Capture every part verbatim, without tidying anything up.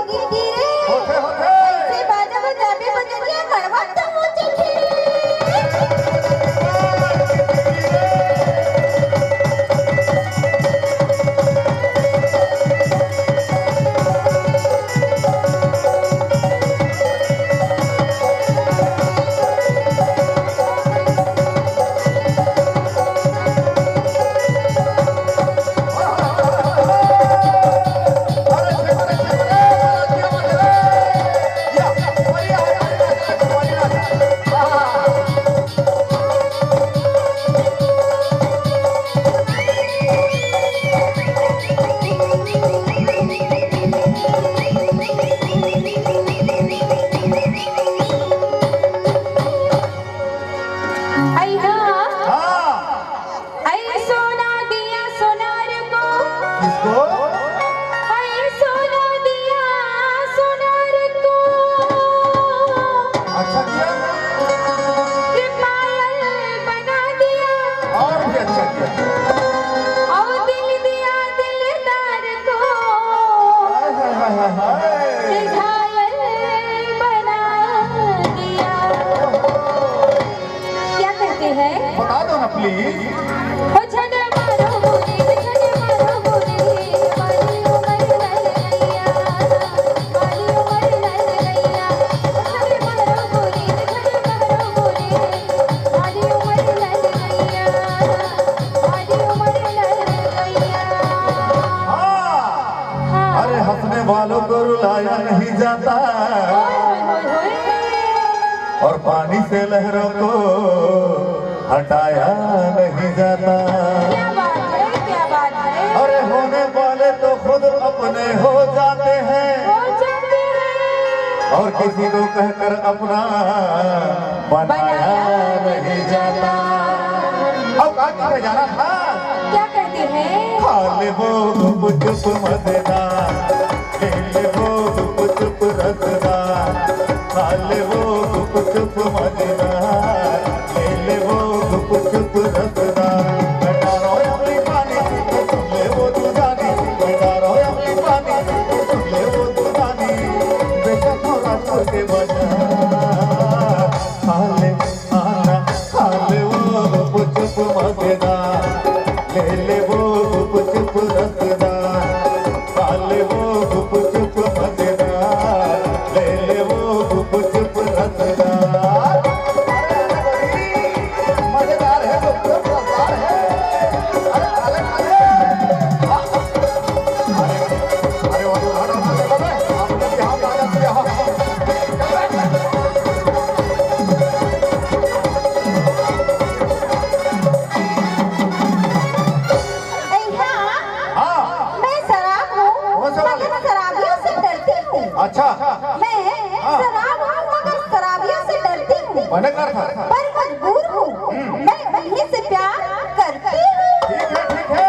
होथे गिरगिरे। होथे, होथे। अइसे बाजा बजाबे बजनिया, मड़वा त हो जथे। अइहा। हाँ। ऐ सोना दिया सोनार को। किसको? ऐ सोना दिया सोनार को। अच्छा किया। कि पायल बना दिया। और भी अच्छा किया। और दिल दिया दिलदार को। हाय, हाय, हाय, हाय, हाय। कि घायल बना दिया। क्या कहते हैं? बता दो ना प्लीज। ओ छने मारो गोरी, छने मारो गोरी, मारी उमर लल गैया, मारी उमर लल गैया। ओ छने मारो गोरी, छने मारो गोरी, मारी उमर लल गैया, मारी उमर लल गैया। हाँ। हाँ। अरे हंसने वालों को रुलाया नहीं जाता। ओए होए होए होए। और पानी से लहरों को हटाया नहीं जाता। क्या बात है, क्या बात है। अरे होने वाले तो खुद अपने हो जाते हैं। हो जाते हैं। और किसी को कहकर अपना बनाया बनाया नहीं जाता। अब बात पे जाना था। क्या कहते हैं? खा ले वो गुप चुप मजेदार, ले ले वो गुप चुप रसदार, खा ले वो गुप चुप मजेदार। मजेदार, ले ले वो गुपचुप रसदार, खा ले वो गुपचुप मजेदार, ले ले वो गुपचुप रसदार। अरे, अरे, बड़ी मजेदार है, गुपचुप रसदार है। अरे, खा ले, खा ले। अरे, अरे, वो तो हटा, हटा, हटा, हटा। आपने भी हाथ लगा दिया। भैया, हाँ। मैं शराब हूँ, वो शराब मगर है। शराबियों से डरती हूँ। अच्छा। मैं हाँ। शराब हूँ, मगर शराबियों से डरती हूँ। बने कर था। पर मजबूर हूँ। हम्म। मैं उन्हीं से प्यार करती हूँ। ठीक है, ठीक है।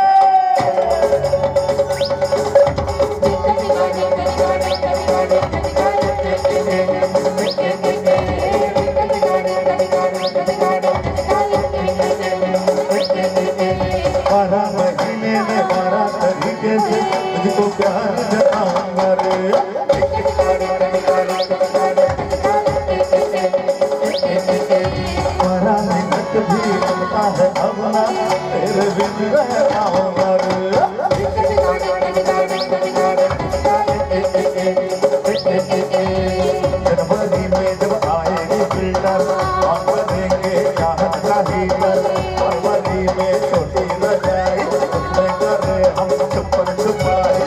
बारह महीने में बारह तरीके से तुझको प्यार जताऊंगा रे। बारह मिनट भी लगता है अब ना, तेरे बिन रह पाऊंगा रे। जनवरी में जब आएगी फिल्टर, ऑन करेंगे चाहत का हीटर। फरवरी में छोटी रजाई, उसमें करे हम छुपन छुपाई।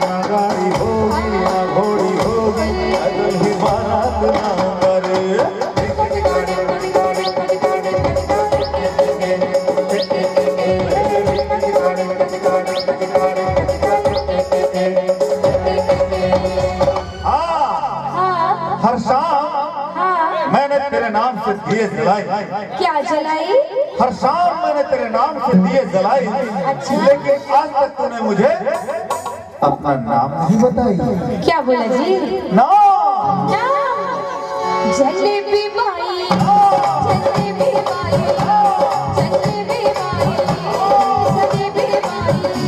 ना गाड़ी होगी, ना घोड़ी होगी, पैदल ही बारात लाऊंगा रे। हाँ, हाँ। हर शाम हाँ। मैंने तेरे नाम से दिए जलाए। क्या जलाई? हर शाम मैंने तेरे नाम से दिए जलाए, अच्छा। लेकिन आज तक तूने मुझे अपना नाम नहीं बताई। क्या बोला जी? नाम। नाम। जलेबी बाई, जलेबी बाई, जलेबी बाई, जलेबी बाई।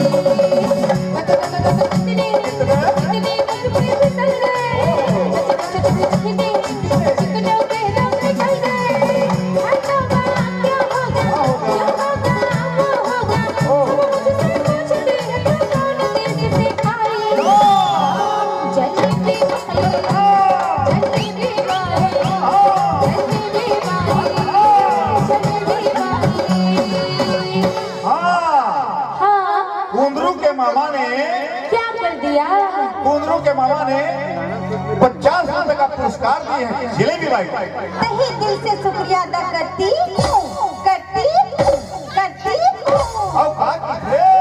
हाँ। हाँ। कुंदरू के मामा ने क्या कर दिया? कुंदरू के मामा ने पचास रुपए का पुरस्कार दिए हैं, जलेबी बाई। तहे दिल से शुक्रिया अदा करती हूँ, करती हूँ, करती हूँ। अब बात है।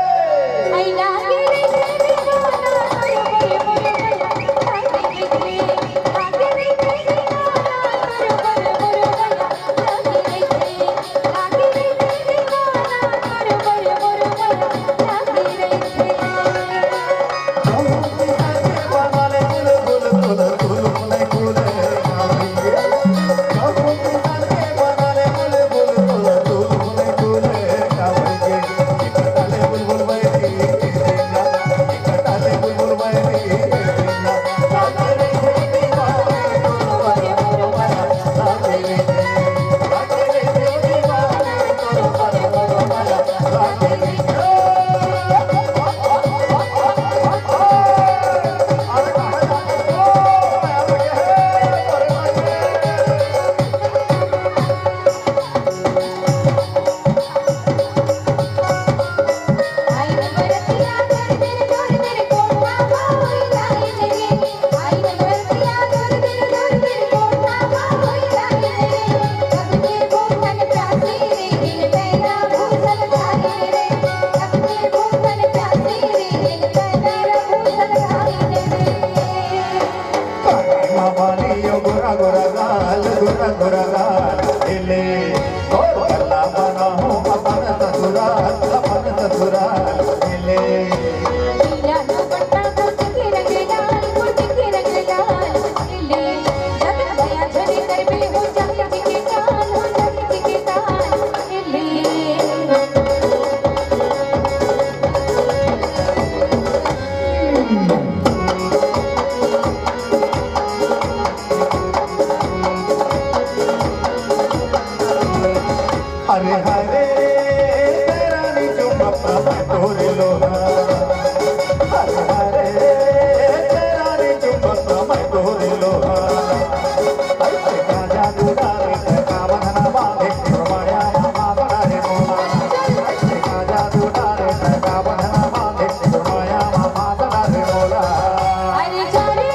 अरे जा रे,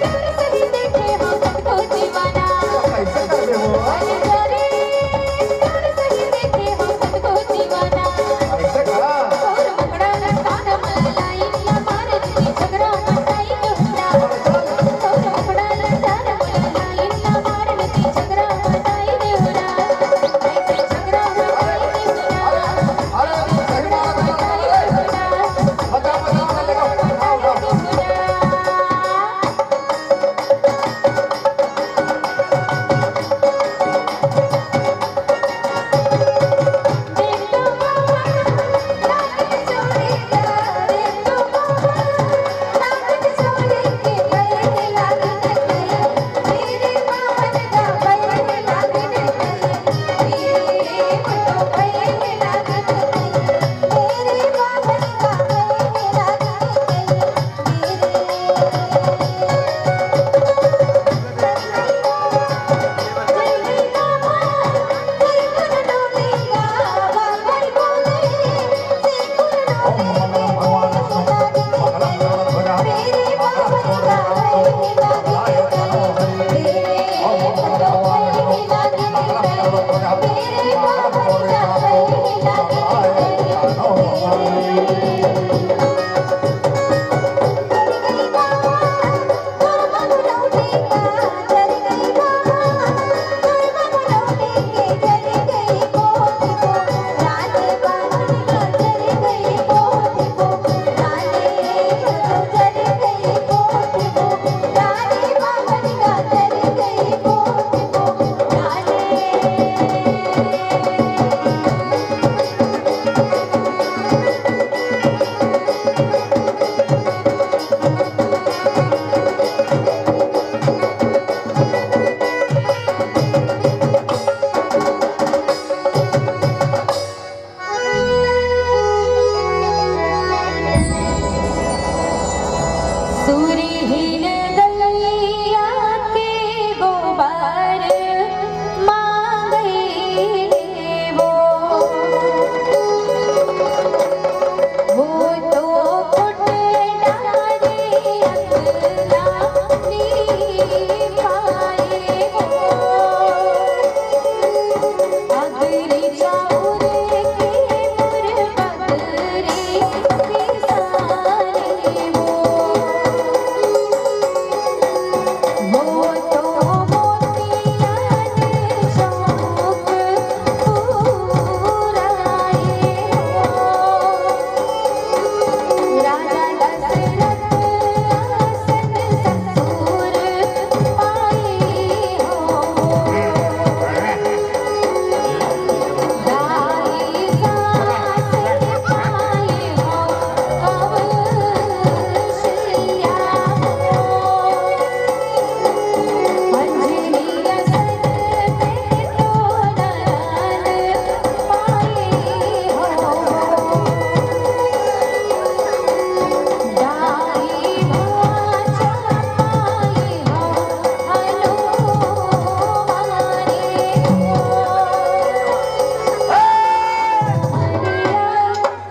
तोर सही देखे हो कतको दीवाना। कैसे कर दे वो? अरे जा रे, तोर सही देखे हो कतको दीवाना। ऐसे का? तोर मुखड़ा लटका न मला लाइन ना मार दी झगड़ा मचाई के हुना। तोर मुखड़ा लटका न मला लाइन ना मार दी झगड़ा मचाई के हुना। ऐसे झगड़ा मचाई के हुना। अरे, अरे, सही बात है। बता, बता, बता, बता। सुरहीन गैया के गोबर मांगई वो, वो तो फुट डारे अगला नी पाए वो। अगरी चाउर के मोर बगरी पिसारे वो। वो तो मोतियन शौक पूराए वो। राजा दशरथ असन ससुर पाए हो।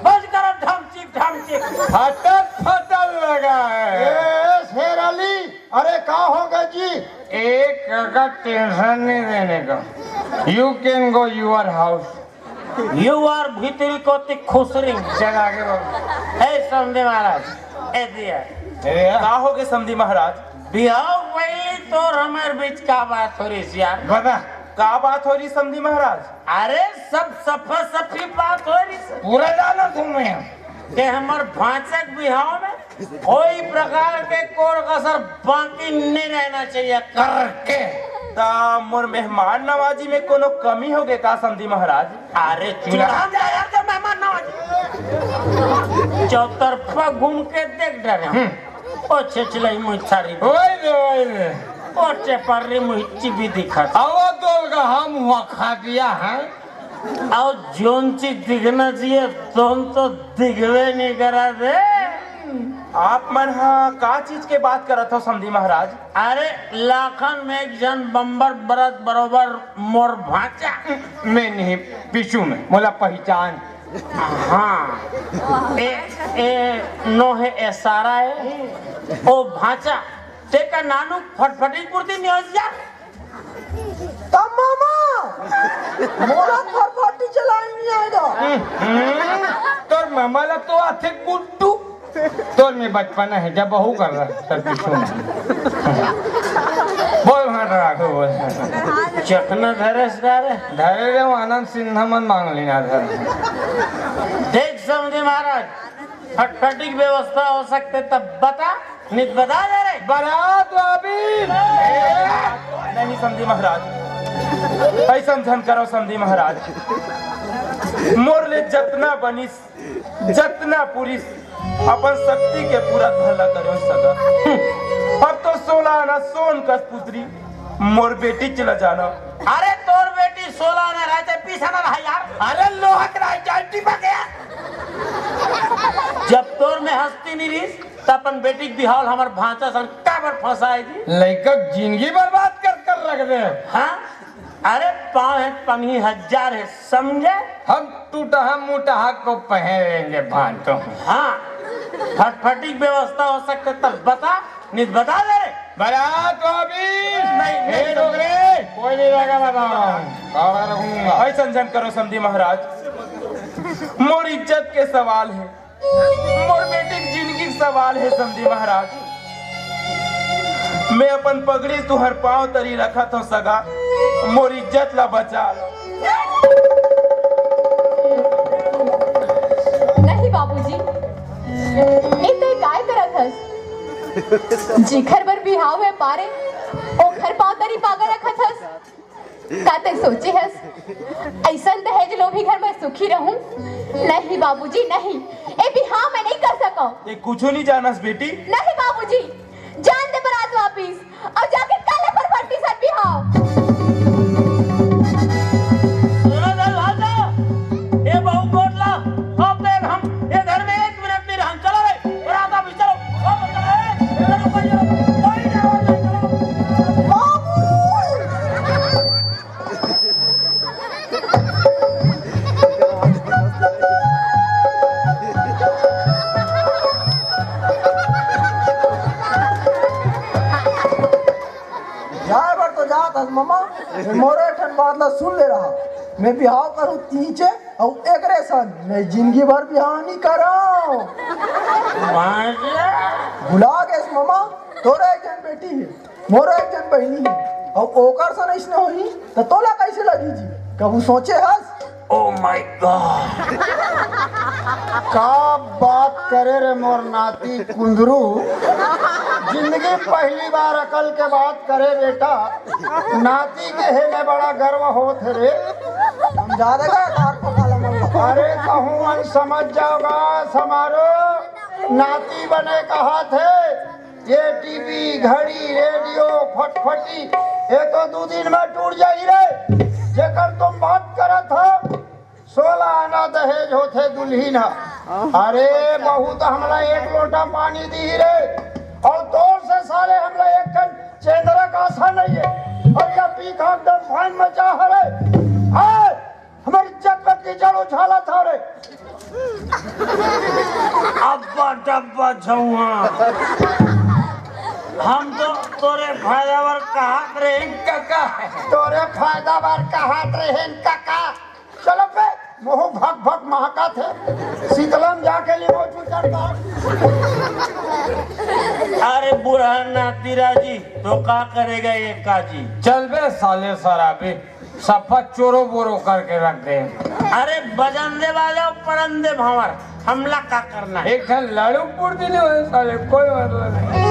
बंद करो ढमचिक ढमचिक। फटक फटक लगा है। ए, शेर अली, अरे का हो गया जी? एक का टेंशन नहीं देने का। You can go your house। You are भीतरी कोती खुसरी। चल आगे बढ़। हे समधी महाराज, ए दिया। का हो गए समधी महाराज? बिहाव पहली तोर हमर बीच का बात हो रही यार? बता। का बात हो रही समधी महाराज? अरे सब सफा सफी बात हो रही सर। पूरा जाना तुम मैं। के हमर भांचक बिहाव में कोई प्रकार के कोर कसर बाकी नहीं रहना चाहिए करके। ता मोर मेहमान नवाजी में कोनो कमी हो गए का समधी महाराज? अरे चूल्हा में आया तो मेहमान नवाजी। चौतरफा घूम के देख डरे हम। हम्म। ओ छेछलई मुई थारी। ओए रे, ओए रे। ओ चेपर्री मुई चिबी दिखत। अब तो का हम हुआ खा दिया है। अउ जोन चीज दिखना चाहिए, तोन तो दिखबे नहीं करत हे। आप मन हा का चीज के बात करत हो समधी महाराज? अरे, लाखन में एक झन बम्बर बरत बरोबर मोर भांचा। मैं नहीं, पीछू में, मोला पहचान। हाँ, ए, ए, नो हे, ए सारा हे, ओ भांचा, तेका नानू फटफटी कुर्ती नहीं हो जा। तब मामा, मोला फटफटी चलानी नहीं आएगा। हम्म, तोर मामा ला तो आथे गुड्डू। तोर में बचपना हे, जब बहू कर रहा, तब भी सुन। बोल, हाँ, रखो, बोल। चखना धरे सका रे। धरे रे, वो आनंद सिन्हा मन मांग लेना धर। देख समधी महाराज, फटफटी की व्यवस्था हो सकते तब बता, नित बता दे रे। बारात वापिस। नहीं समधी महाराज, ऐसन झन करो समधी महाराज। मोर ले जतना बनिस, जतना पुरिस, अपन शक्ति के पूरा भला करो सगा। अब तो सोला आना सोन कस पुत्री, मोर बेटी चला जाना। अरे तोर बेटी सोला आना रहे, पीसा ना रहा यार। अरे लोहा के रहा, चाहे टिपा गया। जब तोर में हस्ती नहीं रहिस, त अपन बेटी के बिहाव ल हमर भांचा सन काबर फंसाए जी? लइका के जिंदगी बर्बाद कर कर रख दे। हाँ? अरे पाँव हे, पनही हजार हे, समझे? हम टूटहा मुटहा को पहनेंगे भांटो। हाँ, फटफटी की व्यवस्था हो सकते तब बता, नहीं तो बता दे। बारात वापिस। नहीं, नहीं, नहीं। रोक रे, कोई नहीं रहेगा, बता रहा हूँ, कावड़ा रखूंगा। ऐसा झन करो समधी महाराज, मोर इज्जत के सवाल हे, मोर बेटी के जिंदगी के सवाल हे समधी महाराज। मैं अपन पगड़ी तुहर पांव तरी रखत हो सगा, मोर इज्जत ला बचा लो। नहीं बाबूजी, ए तय काय करत हस? जिखर बर बिहाव हे पारे, ओखर पांव तरी पागा रखत हस। का तय सोचे हस? ऐसन दहेज लोभी घर में सुखी रहूं? नहीं बाबूजी, नहीं, ए बिहाव मैं नहीं कर सकूं। ये कुछ नहीं जानस बेटी। नहीं बाबूजी, जान दे बारात वापिस। अउ जाके काले फरफटी सन बिहाव। सुनो दल भाषा, ये बहू कोटला, अब देख हम ये घर में एक मिनट नहीं रहन। चलो रे, बरात वापिस चलो। अब चलो, ए, चलो, कोई चलो, कोई नहीं आवत है, चलो। बाबू! जाए बर तो जात हस ममा, मोरो एक ठन बात ला सुन ले रहा। मैं बिहाव करूँ तीचे अउ एकरे सन, मैं जिंदगी भर बिहाव नहीं करव। भुला गेस ममा, तोरो एक ठन बेटी हे, मोरो एक ठन बहिनी हे, अउ ओकर सन अइसने होही, त तोला कइसे लगही जी? कभू सोचे हस? Oh my God! का बात करे रे मोर नाती कुंदरू, जिंदगी पहली बार अकल के बात करे बेटा, नाती के हे में बड़ा गर्व होत हे रे। समझा देगा कार को काला मल्ला। अरे कहूँ मन समझ जाओगा समारो, नाती बने कहा थे, ये टीवी, घड़ी, रेडियो, फटफटी, ये तो दू दिन में टूट जाही रे। जेकर तुम बात करत हो, सोला आना दहेज होथे दुल्हिन ह। अरे, बहू तो हमला एक लोटा पानी दीही रे, अउ तोर से साले हमला एक ठन चेंदरा कासा नहीं हे, अउ ये पीखा एकदम फाइन मचा हरे। हाय! हमर इज्जत में कीचड़ उछालत हरे। अब्बा डब्बा झउहा। हम तो तोरे फायदा बर कहत रहेन कका। तोरे फायदा बर कहत रहेन कका। चलो बे, मुँह भक भक महकत हे। शीतलम जाके लिमो चूचर काट। अरे बूढ़ा नाती राजी, तो का करेगा ये काजी? चल बे साले शराबी। सफा चोरो बोरो करके रख दे। अरे बजन दे बाजा, परन दे भंवर, हमला का करना हे? एक ठन लाड़ू पूर्ति नहीं होए साले, कोई मतलब नहीं।